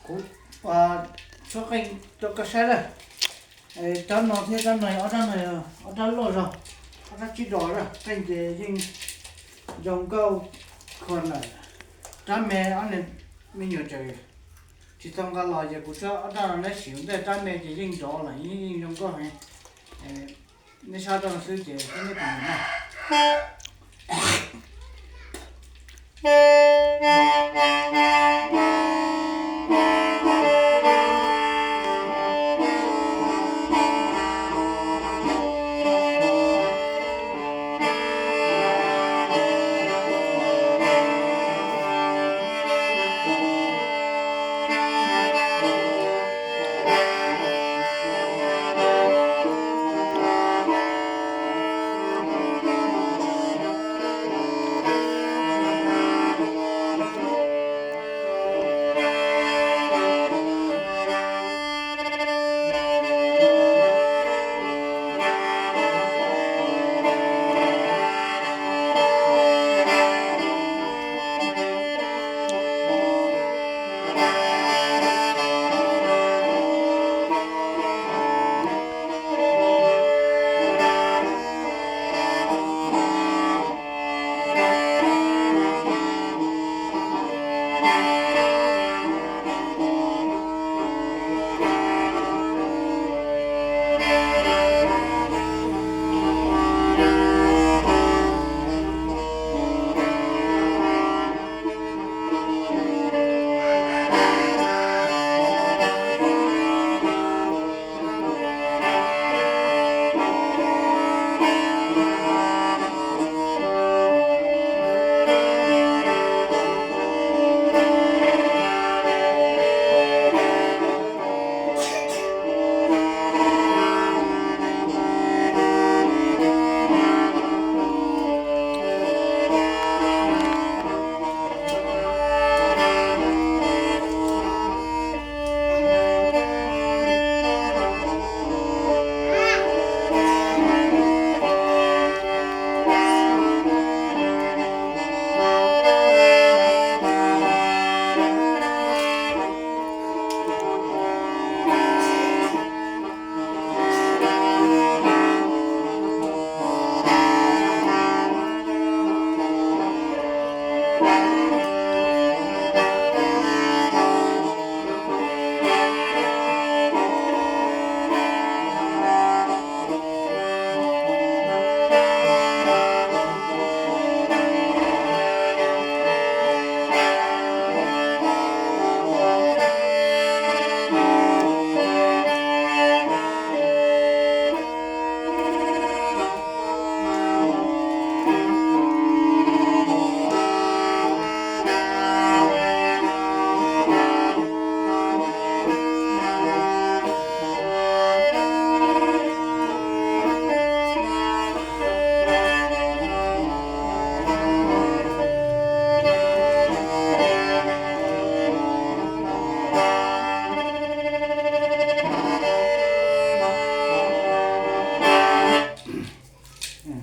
Kuv tshuab qeej rau koj saib lawm. Rab no thiab rab no, ob rab no, ob rab loj zog, ob rab tsib dos lawm, qeej ces yeej zoo nkauj kho lawm. Rab me ob niag me nyuam tseem tsis tau nqa los ces kuv tshuab ob rab no tab sis ua ntej, rab me ces yeej nrov lawm, yeej zoo nkauj heev. Nej saib rab no xwb ces peb nyob tus mus na.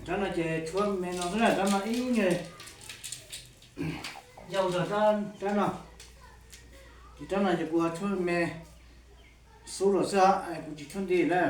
Rab no ces tshuab me no xwb na, rab no ib nyuag yau zog rab no. Ces rab no ces kuv tshuab me xub los xwb, kuv tsis tshuab nti na.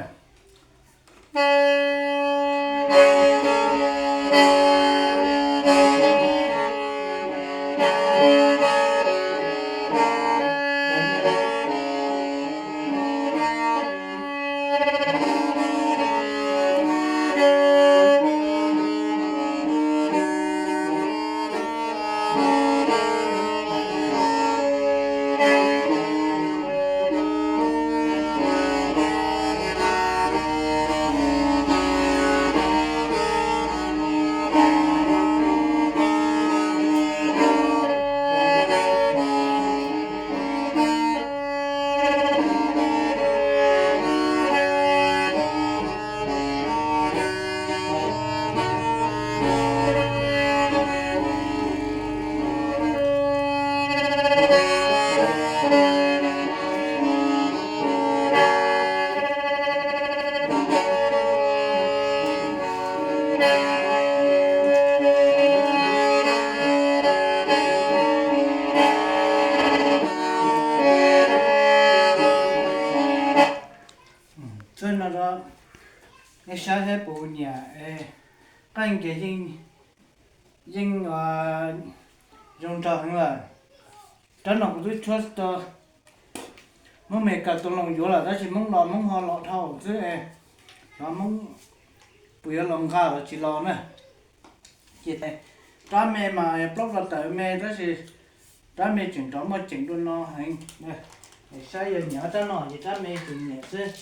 Nej saib thiab puas nyiam? Qaij ces yeej zoo nraug heev lawm. Rab no kuv twb tshuab tau Hmoob Amelikas tus loos yuav lawm, tab sis Hmoob no Hmoob ho los dhau xwb es, xyov Hmoob puas yuav los nqa los tsis los na. Ces rab me mas plaub los tawm me, tab sis rab me tseem rov muaj ceem dua no heev. Saib yog nyiam rab no ces rab me tseem nyiam xwb.